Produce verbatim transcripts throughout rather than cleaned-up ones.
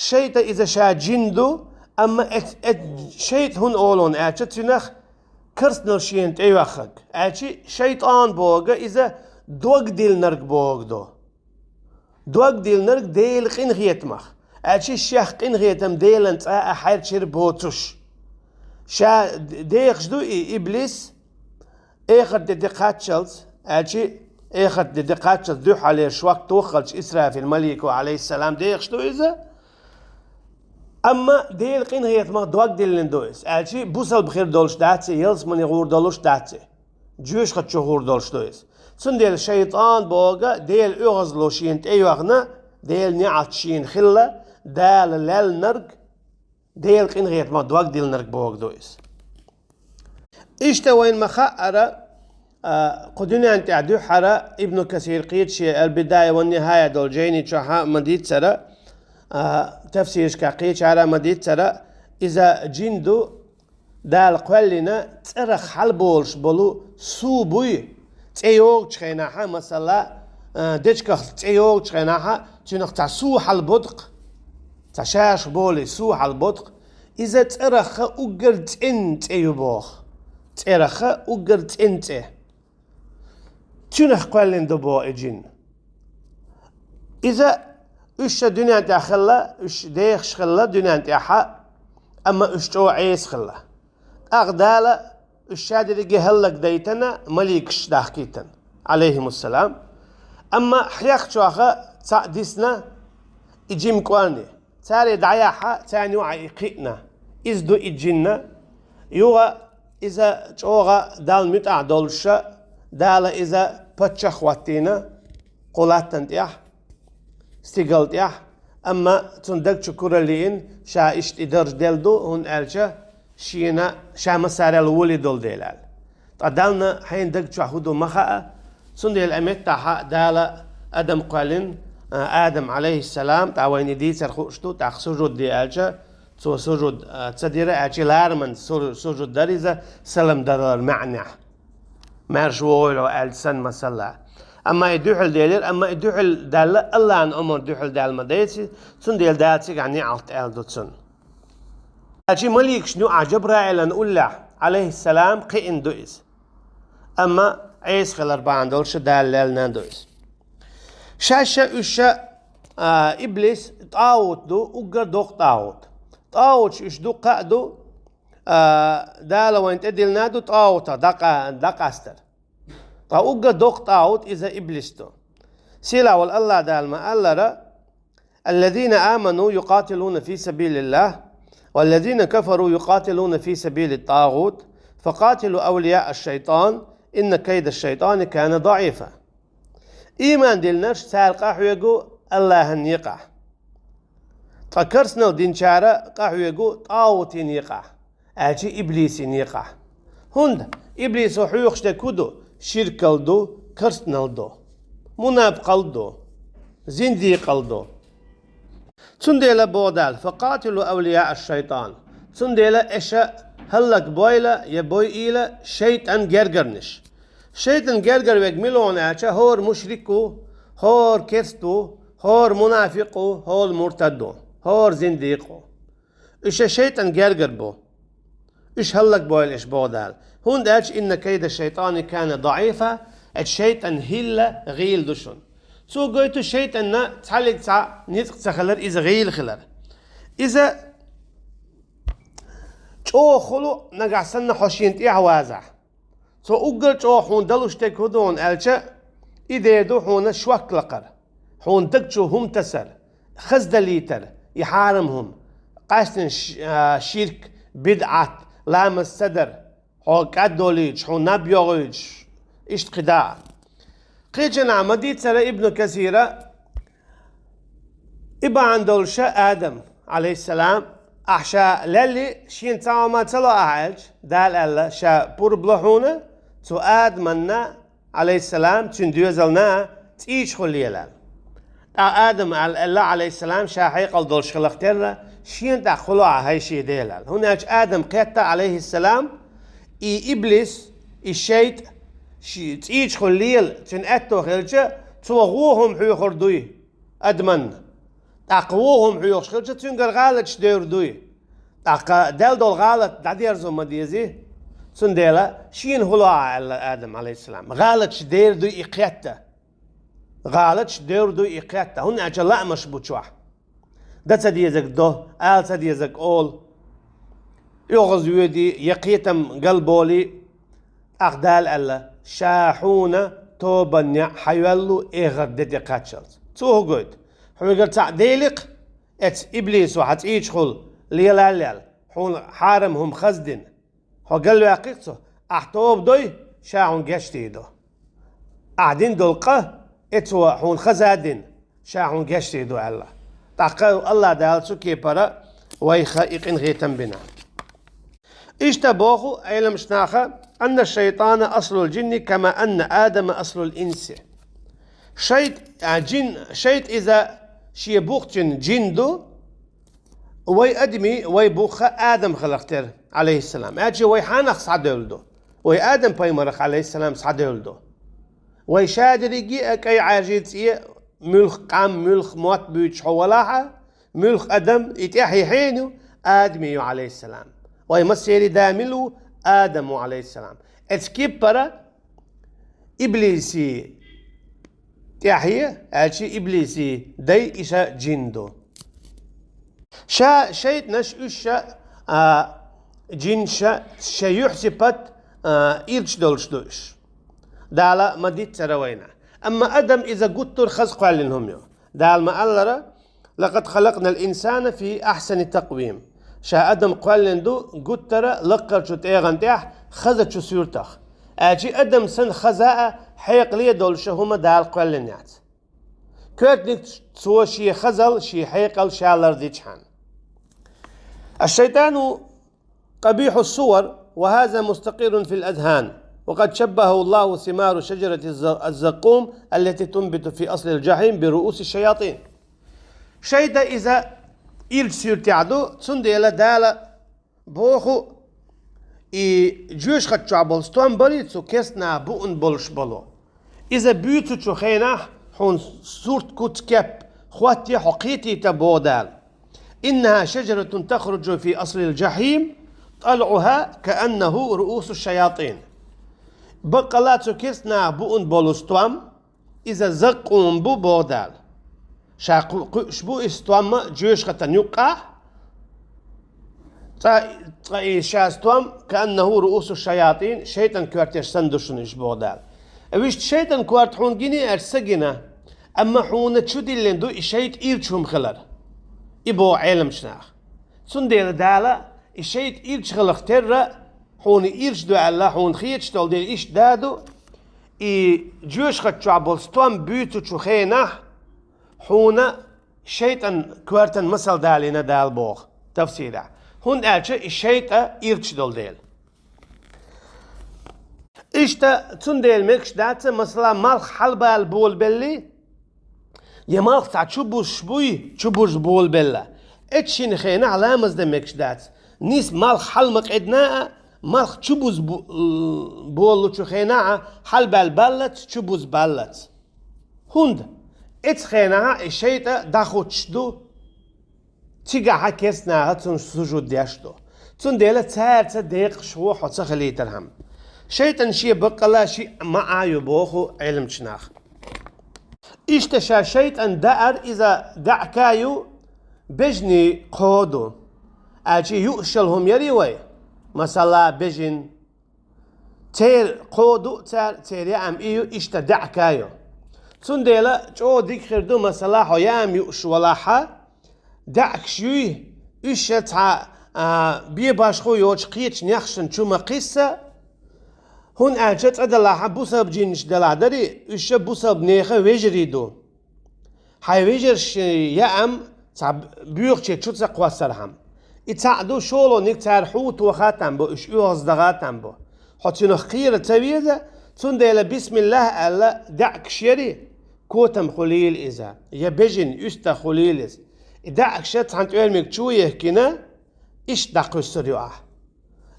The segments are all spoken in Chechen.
ШайтӀа иза ша джин ду, амма э, э, шайтӀа хӀун олун аьлча, цунах керстанал шена тӀейоьххарг. Аьлча шайтӀан боху иза дог диллинарг боху ду. Дог диллинарг Делан къинхетамах. Аьлча шех къинхетам Делан цӀа а хьерчийра боцуш. Ша дехаш ду и иблис, эхарт де кхаччалц, аьлча эхарт де кхаччалц дуьххьалера шок тоххалча Исрафил малико, алейхиссалам, дехаш ду иза. Амма Делан къинхетамах дог диллина ду иза. Аьлча бусалба хир долуш дац и, ялсамане гӀур долуш дац и. Жоьжахати чу гӀур долуш ду иза. Цундела шайтӀан боху Делан оьгӀазло шена тӀейоьхна, Делан неӀалт шена хилла, Дала леллинарг, Делан къинхетамах дог диллинарг боху ду иза. Иштта вайна ма-хаъара, а, кху дуьнен тӀехь дуьххьара Ибн Касир кхечу шен Аль-Бидая ва Нихая долу жайни чохь а ма-дийццара, а, тафсирашкахь кхечара а ма-дийццара, иза жин ду, Дала кхоьллина цӀерах хьалаболуш болу су буй, цӀе йогӀучу хенахь а, масала, а, дечигах цӀе йогӀучу хенахь а, цуьнах цхьа су хьалабодукх, цхьа шаьш болий су хьалабодукх, иза цӀерах а уггар цӀена цӀе ю боху. ЦӀерах а уггар цӀена цӀе. Цуьнах кхоьллина ду боху и жин. Иза уьш ша дуьнен тӀехь хилла, уьш дехаш хилла дуьнен тӀехь а, амма уьш чӀогӀа Ӏеса хилла. ТӀаккха Дала уьш ша дерриге хӀаллакдайтина, маликаш дахкийтина, алейхимуссалам. Амма хьех чохь а цхьаъ дисна и жима кӀорни. Цара и дӀаяхьа, царна юкъахь и кхиъна. Иза ду и жинна. Юха иза чӀогӀа Далла муьтӀахь долуша, Дала иза паччахь хӀоттийна кху латтана тӀехь, стигала тӀехь, амма цунна даг чу куралла йиъна, ша иштта и дарж делла ду, хӀунда аьлча шена ша массарел волий долу дела аьлла. Ткъа Далла хьайна даг чохь хӀун ду ма хаьа, цундела а меттахь а Дала адам кхоьллина, а, Адам, алейхиссалам, тӀаккха вайна и дийцар хууш ду, тӀаккха сужуд де аьлча, цо сужуд, а, ца дира, аьлча лараман су-, сужуд дара иза, салам даралара маьӀнехь. Маьрша вогӀийла аьлча санна, масала. Амма и дуьхьал делира, амма и дуьхьал даьлла, Аллахьан омар дуьхьал даьлла ма дайци, цундела Дала цигахь неӀалт аьлла ду цунна. Аьлча маликашна юкъахь Жабраилан уллехь, алейхиссалам, кхиъна ду иза. Амма Ӏеса хилар бахьана долуш Дала леллина ду иза. Шаьш а уьш а, а, иблис тӀагӀут ду, уггар доккха тӀагӀут. ТӀагӀуташ уьш дуккха а ду, а, Дала вайна тӀедиллина ду тӀагӀутах дӀакъа-, дӀакъастар. Ткъа уггар доккха тӀагӀут иза иблис ду. Сийлахь волу Аллахь Дала ма-аллара: الذين آمنوا يقاتلون في سبيل الله، والذين كفروا يقاتلون في سبيل الطاغوت، فقاتلوا أولياء الشيطان، إن كيد الشيطان كان ضعيفا. Ийман диллинарш, цара къахьоьгу Аллахьан некъахь. Ткъа керстанал динчара къахьоьгу тӀагӀутийн некъахь, аьлча иблисийн некъахь. ХӀунда иблисо хьоьхуш дерг хӀун ду? Ширкал ду, керстанал ду, мунапкъал ду, зиндикъал ду. Цундела боху Дала: فقاتلوا أولياء الشيطان. Цундела аша хӀаллакбойла я бойийла шайтӀан гергарнаш. ШайтӀан гергара верг мила ву аьлча, хӀора мушрик ву, хӀора керст ву, хӀора мунафикъ ву, хӀора муртад ву, хӀора зиндикъ ву. Уьш шайтӀан гергара бу. Уьш хӀаллакбойла аша боху Дала. ХӀунда аьлча: إن كيد الشيطان كان ضعيفا, аьлча шайтӀан хӀилла гӀийла ду шуна. Цо гойту шайтӀанна цхьаллиг цхьа ницкъ ца хилар, иза гӀийла хилар. Иза чӀогӀа хуьлу нагахь санна хьо шена тӀехьа вазахь. Цо уггар чӀогӀа хьуна далуш дерг хӀун ду аьлча, и дер ду хьуна шок лакхар, хьуна даг чу хӀума тасар, хаза далийтар, и хьарам хӀума, къаьстина ш-, а, ширк, бидӀат, ламаз ца дар, хьо кӀаддолуьйтуш, хьуна наб йогӀуьйтуш, иштта кхидӀа а. Кхечанхьа ма-дийццара Ибн Касира, и бахьана долуша Адам, алейхиссалам, ахь ша лелли, шена цхьа хӀума ца ло ахь аьлча, Дала аьлла, ша пурба ло хьуна, цу Адаманна, алейхиссалам, цуьнан доьзална цӀийчхула лела аьлла. ТӀаккха Адам аьлла, аьлла, алейхиссалам, ша хьекъал долуш хиларх терра, шена тӀаккха хӀун ло ахь, хӀай шен Дела аьлла. ХӀунда аьлча Адам кхетта, алейхиссалам, и иблис, и шайтӀа, ши-, цӀийчхула лела, цуьнан аьтто хилча, цо гӀо хӀума хьоьхур дуй Адаманна. ТӀаккха вон хӀума хьоьхуш хилча, цуьнгара гӀалаташ девр дуй. ТӀаккха Далла долу гӀалат дӀадерзо ма дезий. Цундела шена хӀун ло Ӏа аьлла Адам, алейхиссалам. ГӀалаташ девр дуй и кхетта. ГӀалаташ девр дуй и кхетта. ХӀунда аьлча лаамаш бу чохь. Дан ца дезарг до, ала ца дезарг олу. ОьгӀаз воьдий, я кхетам галболий, тӀаккха Дала аьлла, ша хьуна тобанна неӀ хьайоьллу эхарт де тӀе кхаччалц. Цо хӀун гойту? Хьоьгара цхьаъ деликх, эцу иблисо хьан цӀийчухула лелаллел, хьуна хьарам хӀума хаза дина. Хьо галваьккхи-кх цо, ахь тоба дой, ша хьуна гечдийр ду. Ахь дина долу къа, эцо хьуна хаза а дина, ша хьуна гечдийр ду аьлла. ТӀаккха Аллах Дала цу кепара вайх и къинхетам бина. Иштта боху Ӏеламчу наха: «Анна шайтана аслул джинни, кама анна Адама аслул инси». ШайтӀа, а, джин, шайтӀа иза шен бухчун джин ду, вай адамийн, вай бухха Адам хиларх тера, алейхиссалам. Аьлча вай хьанах схьадевлла ду? Вай Адам пайхамарах, алейхиссалам, схьадевлла ду. Вай ша дерриге а кӀай Ӏаьржий цӀе, муьлх къам, муьлх мотт буьйцуш хьо валахь а, муьлх адам, и тӀаьхье хьенан ю? Адамийн ю, алейхиссалам. Вай массерийн да мила ву? Адам ву, алейхиссалам. Эцу кепара иблисийн тӀаьхье, аьлча иблисийн дай иша джин ду. Ша шайтӀанаш уьш ша, а, джинша шен юьхь-сипат, а, ирча долуш ду уьш. Дала ма-диццара вайна. Амма адам иза гуттар а хаза кхоьллина хӀума ю. Дала ма-аллара: «Лакъад халакънал инсана фи ахьсани такъвим». Ша адам кхоьллина ду гуттара а лакхарчу тӀегӀан тӀехь хазачу суьртах. Аьлча адам санна хаза а, хьекъале а долуш хӀума Дала кхоьллина яц. Коьртаниг цо шен хазал, шен хьекъал ша лардичхьана. Аш-шайтану къабихьу сувар, ва хаза мустакъиррун фил азхьан, ва къад шаббахьа Аллаху симара шаджарати з-, аз-заккум, аллати тунбиту фи аслил джахьим би руусиш-шаятин. ШайтӀа иза ирча суьртехь ду, цундела Дала боху, и жоьжахати чохь болу стом барий цу керстанаха буун болуш болу. Иза буьйцучу хенахь хьуна сурт, куц, кеп хӀоттае, хьо кхетийта, боху Дала. «Иннахьа шаджаратун тахруджу фи аслил джахьим, тӀалъухьа кааннахьу руусу шаятин». Баккъала цу керстанаха буун болу стом, иза заккъум бу, боху Дала. Ша кху-, кхуьуш бу и стом а жоьжахатан юккъахь, цкъа, цкъа и ша стом, кааннахьу руусу шаятин, шайтӀан коьртеш санна ду шуна уьш, боху Дала. Вуьшта шайтӀан корта хьуна гиний аьлча, ца гина, амма хьуна чу диллина ду и шайтӀа ирча хӀума хилар. И боху Ӏеламчу наха. Цундела Дала и шайтӀа ирча хиларх терра, хьуна ирча ду аьлла, хьуна хеташ долу дела иштта да ду, и жоьжахати чохь болу стом буьйцучу хенахь хьуна шайтӀан коьртан масал далийна Дала, боху тафсирехь. ХӀунда аьлча и шайтӀа ирча долу дела. Иштта цундела мегаш дац, масала, малх хьалабала болабелли, я малх цхьа чубузуш буй, чубузуш болабелла. Эцу шина хенахь ламаз дан мегаш дац. Нийса малх хьала ма къедина а, малх чубуза бу-, болучу хенахь а хьалабаьлла баллац, чубуза баллац. ХӀунда? Эцу хенахь а и шайтӀа дӀахӀуттуш ду. Цигахь а керстанаха цунна сужуд деш ду. Цундела цаьрца декъаш ву хьо ца хилийтархьама. ШайтӀан шен баккъала шиъ маӀа ю, боху Ӏеламчу наха. Иштта ша шайтӀан даар иза даьӀка ю, бежанийн кхо ду. Аьлча юушал хӀума ярий вай? Масала, бежан, церан кхо ду, цара, церан яам и ю, иштта даьӀка ю. Цундела чӀогӀа дика хир ду, масала, хьо яам юуш валахьа, даьӀкаш юй, уьш ша цхьа, а, бен башхо йоцуш кхечу нехашна чу ма кхисса, хӀунда аьлча цкъа далахьа бусалба джинаш далахь дарий, уьш ша бусалба нехан вежарий ду. Хьайн вежаршна яам цхьа боьхаче чу ца кхоссархьама. И цхьаъ ду, шолгӀаниг цара хьу тоха там бу, уьш оьгӀаздагӀа там бу. Хьо цуьнах кхера ца веза, цундела бисмиллахӀ аьлла даьӀкаш ярий, котам хуьлийла иза, я бежан уьстагӀ хуьлийла иза. И даьӀкаш цхьана тӀоьрмиг чу а ехкина, иштта дӀакхуьссур ю ахь.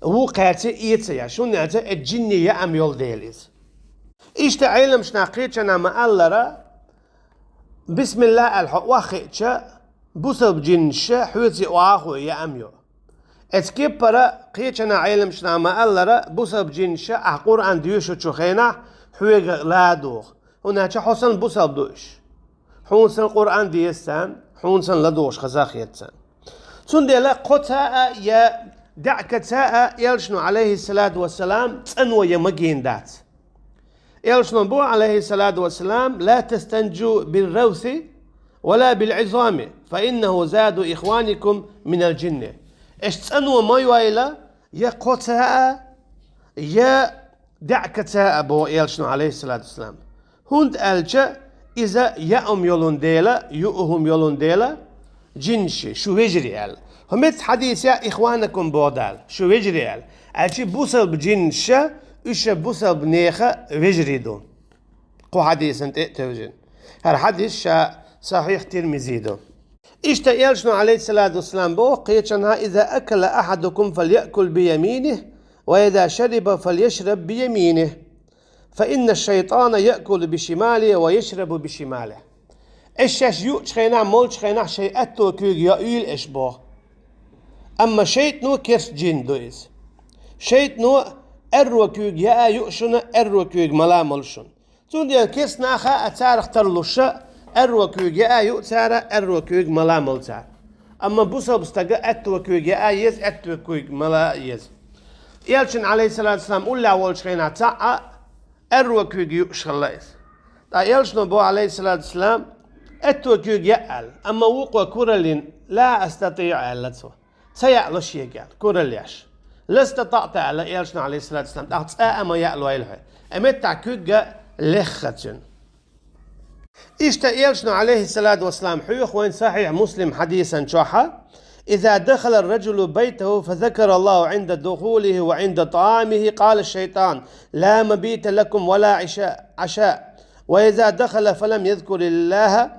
Вукхаьрца эца еш, хӀунда аьлча и джинни яам йолу дела иза. Иштта Ӏеламчу наха кхечанхьа ма-аллара, бисмиллахӀ аьлла хьо охьахиъча, бусалба жинаш хьоьца оаха яа ма йоах. Эцу кеппара кхечанхьа Ӏеламнаха ма-аллара, бусалба жинаш ахь Къуръан доьшучу хенахь хьоьга ладогӀа. ХӀунда аьлча хьо санна бусалба ду уьш. Хьуна санна Къуръан деза царна, хьуна санна ладугӀуш хаза хета царна. Цундела кхо цхьа а я даьӀахк цхьа а Элчано, Ӏалайхиссалату вассалам, цӀано я магийна дац. Элчано боху, Ӏалайхиссалату вассалам: «لا تستنجوا بالروث ولا بالعظام، فإنه زاد إخوانكم من الجن». Аша цӀано ма йойла, я кхо цхьа а, я даьӀахк цхьа а, боху Элчано, Ӏалайхиссалату вассалам. ХӀунда аьлча иза яа хӀума йолун дела, юа хӀума йолун дела, жинаш, шу вежарий аьлла. ХӀуманца хьадисехь «إخوانكم» боху Дала, шу вежарий аьлла. Аьлча бусалба жинаш, уьш бусалба нехан вежарий ду. Кху хьадисан тӀе а тевжина. ХӀара хьадис ша Сахьихь Тирмизи ду. Иштта Элчано, Ӏалайхиссалату вассалам, боху кхечанхьа: «إذا أكل أحدكم فليأكل بيمينه، وإذا شرب فليشرب بيمينه، فإن الشيطان يأكل بشماله ويشرب بشماله». Аша шаьш юучу хенахь, молчу хенахь шайн аьтто куьйга йоуьйла аша, боху. Амма шайтӀано керста жин ду иза. ШайтӀано аьрру куьйга яа юа шуна, аьрру куьйга мала молу шуна. Цундела керста наха а царах тарлуш, аьрру куьйга яа юа цара, аьрру куьйга мала молу цара. Амма бусалба стага аьтто куьйга яа еза, аьтто куьйга мала еза. Элчанна, Ӏалайхиссалату вассалам, уллехь волчу хенахь цхьаъ а аьрру куьйга юуш хилла иза. Ткъа Элчано боху, Ӏалайхиссалату вассалам, аьтто куьйга яа аьлла, амма вукхо кураллин «لا أستطيع» аьлла цо. Ца яалуш шега аьлла, куралла еш. «لا استطعت» аьлла Элчано, Ӏалайхиссалату вассалам, тӀаккха цкъа а ма яалойла хьо. Амма тӀаккха куьйга лехха цуьнан. Иштта Элчано, Ӏалайхиссалату вассалам, хьоьху вайн Сахьихь Муслим хьадисан чохь: «إذا دخل الرجل بيته فذكر الله عند دخوله وعند طعامه، قال الشيطان: لا مبيت لكم ولا عشاء، عشاء. وإذا دخل فلم يذكر الله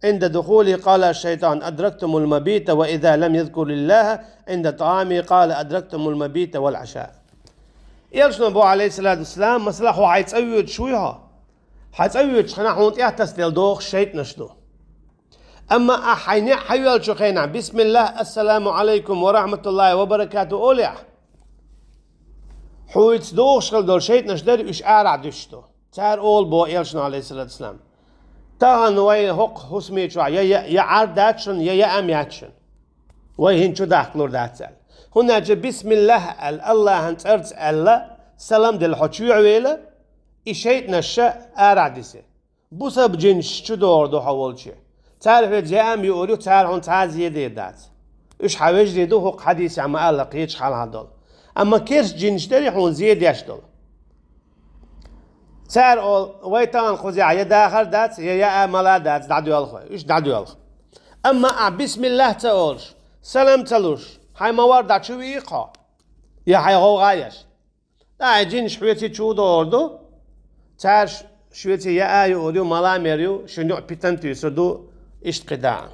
عند دخوله، قال الشيطان: أدركتم المبيت، وإذا لم يذكر الله عند طعامه، قال: أدركتم المبيت والعشاء». Элчано боху, Ӏалайхиссалату вассалам, масала, хьо хьайн цӀа воьдуш вуй хьо? Хьайн цӀа воьдучу хенахь хьуна тӀехь тасаделла догӀуш шайтӀанаш ду. Амма ахь хьайн неӀ хьайоьллучу хенахь: «Бисмиллах, ассаламу Ӏалайкум ва рахьматуллахӀи ва баракатухӀ», олехь, хьоьца догӀуш хила долу шайтӀанаш дарий, уьш арахь дуьсуш ду. Цара олу боху Элчано, Ӏалайхиссалату вассалам: «Тахана вай хӀокху хӀусаме чохь я, я, я Ӏар дац шуна, я яа ма яц шуна. Вай хӀинца чу дахкалур дац», аьлла. ХӀунда аьлча «Бисмиллах» аьлла, АллахӀан цӀарца аьлла, салам делла хьо чоьхьа вела, и шайтӀанаш арахь диси. Бусалба жинаш чу догӀур ду хьо волче. Цара хьоьца яа ма юур ю, цара хьуна цхьа а зе дийр дац. Уьш хьан вежарий ду, хӀокху хьадисехь ма-аллара, кхечу хьалха долу. Амма керста жинаш дарий хьуна зе деш долу. Цара олу: «Вай тахана кхузахь я дахар дац, я яа мала дац, дӀадоьлху вай». Уьш дӀадоьлху. Амма ахь бисмиллах ца олуш, салам ца луш, хьайн ма-варра дӀа чу вийкха хьо, я хьайн гӀовгӀа еш. ТӀаккха жинаш хьоьца чу догӀур ду, цара ш-, шуьца яа а юур ю, мала а мер ю, шуна юкъа питана туьйсур ду, иштта кхидӀа.